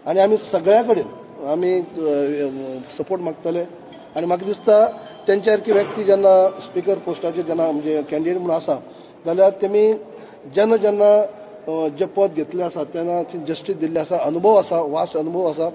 आनी आमी सगळ्या कडेन आमी सपोर्ट मागतले आनी म्हाका दिसता तेंच्या सारकी व्यक्ती जेन्ना स्पिकर पोस्टाचेर जेन्ना म्हणजे कॅन्डिडेट म्हणून आसा जाल्यार तेमी जेन्ना जेन्ना जे पद घेतले आसा तेन्ना जस्टीस दिल्ले आसा, अनुभव आसा, वास्ट अनुभव आसा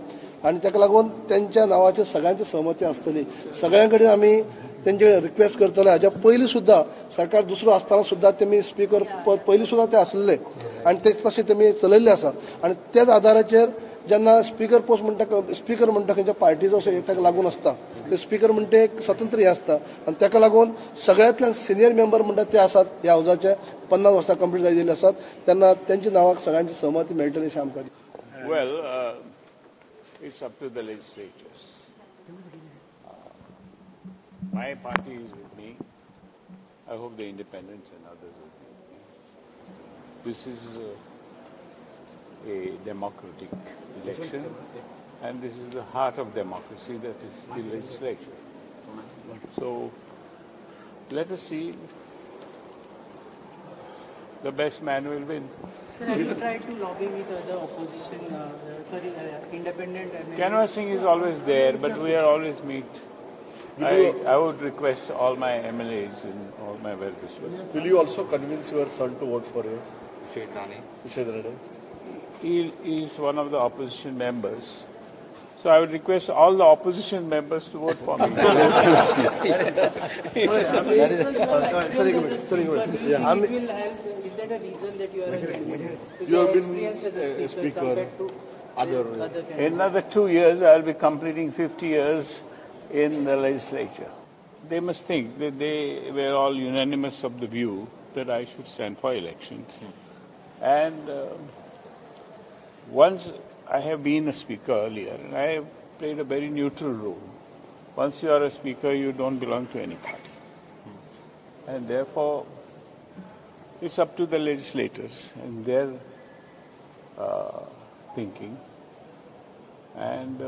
आनी ताका लागून तेंच्या नांवाचेर सगळ्यांची सहमती आसतली. सगळ्यां कडेन आमी तेंचे रिक्वेस्ट करतले. हाज्या पयलीं सुद्दां सरकार दुसरो आसतना सुद्दां तेमी स्पिकर पद पयलीं सुद्दां ते आसलेले आनी ते तशें तेमी चलयल्ले आसा आनी त्याच आदाराचेर जेन्ना स्पिकर पोस्ट म्हणटा, स्पिकर म्हणटा खंयच्या पार्टीचो असो ताका लागून आसता, ते स्पिकर म्हणटा एक स्वतंत्र हें आसता आनी ताका लागून सगळ्यांतल्यान सिनियर मेंबर म्हणटा ते आसात ह्या हावजाचे 50 वर्सां कंप्लीट जायिल्ले आसात तेन्ना तेंच्या नांवाक सगळ्यांची सहमती मेळटली अशें आमकां. Well, it's up to the legislatures. My party is with me. I hope the independents and others will be with me. This is a democratic election, and this is the heart of democracy, that is the legislature. So let us see. The best man will win. Sir, have you tried to lobby with other opposition, independent? Canvassing is always there, but we are always meet. I would request all my MLAs and all my well-wishers. Will you also convince your son to vote for you? Vishwajit Rane. He is one of the opposition members. So I would request all the opposition members to vote for me. Is that a reason that you are a candidate? You have been a speaker to other candidates. In another 2 years, I will be completing 50 years in the legislature. They must think that they were all unanimous of the view that I should stand for elections. And once I have been a speaker earlier, and I have played a very neutral role. Once you are a speaker, you don't belong to any party. And therefore, it's up to the legislators and their thinking. And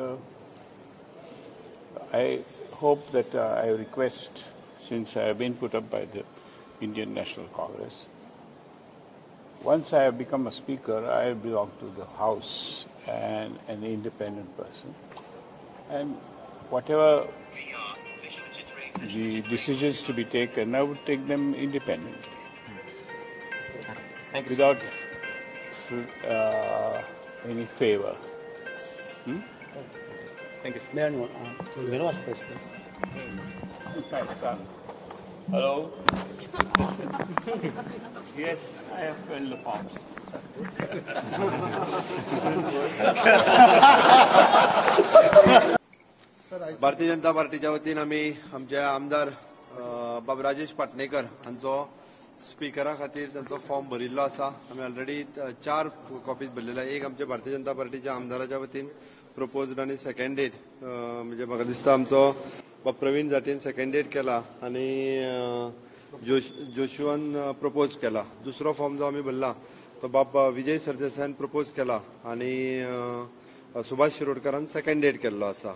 I hope that I request, since I have been put up by the Indian National Congress, once I have become a speaker, I belong to the House and an independent person. And whatever the decisions to be taken, I would take them independently. Thank you. Without any favor. Thank you. My son. Hello. Yes, I have filled the form. Bharatiya Janata पार्टीच्या वतीन आमी आमचे आमदार बाब राजेश पाटणेकर हांचो स्पिकरा खातीर तांचो form भरिल्लो आसा. आमी ऑलरेडी 4 कॉपीज भरलेले. एक आमच्या भारतीय जनता पार्टीच्या आमदाराच्या वतीन प्रपोज्ड आनी सेकंडेड, म्हणजे म्हाका दिसता आमचो बाब प्रवीण जाटीन सेकंडेड केला आनी जोशुआन प्रपोज केला. दुसरो फॉर्म जो आमी भरला तो बाब विजय सरदेसायान प्रपोज केला आनी सुभाष शिरोडकारान सेकंडेड केल्लो आसा.